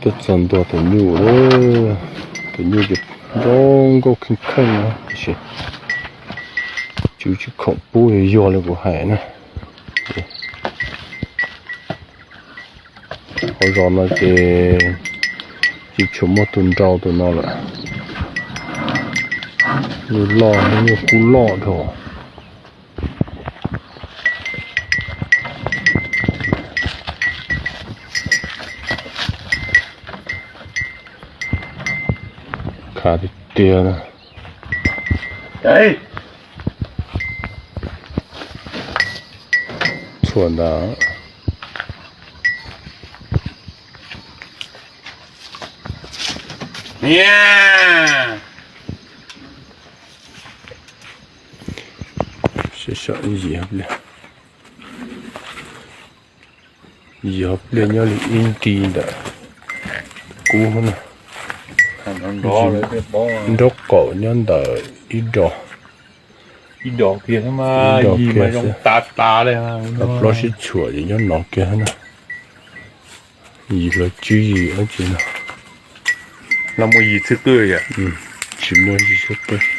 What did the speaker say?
Tuaj txog ntua tus nyuj lawm. Tus nyuj ces zoo nkauj kheej kheej na, tiam sis tswv tsis khoom pub yuag li kuv hais na. Hauv zos no ces tsis tshua muaj tus nrau tus no lawm. Nyuj loj, nyuj kub loj dhau. Khav tiag tiag na. Txhua ntawd. Yim hov pliag, yim hov pliag nyob li ib nti ntawm kub na. Nraub qaum nyob ntawm ib do. Ib do kiag, plaub sib tshuam ces nyob no kiag na. Yim hlo tswb yim dab tsi no. Tsis muaj yim xwb qw.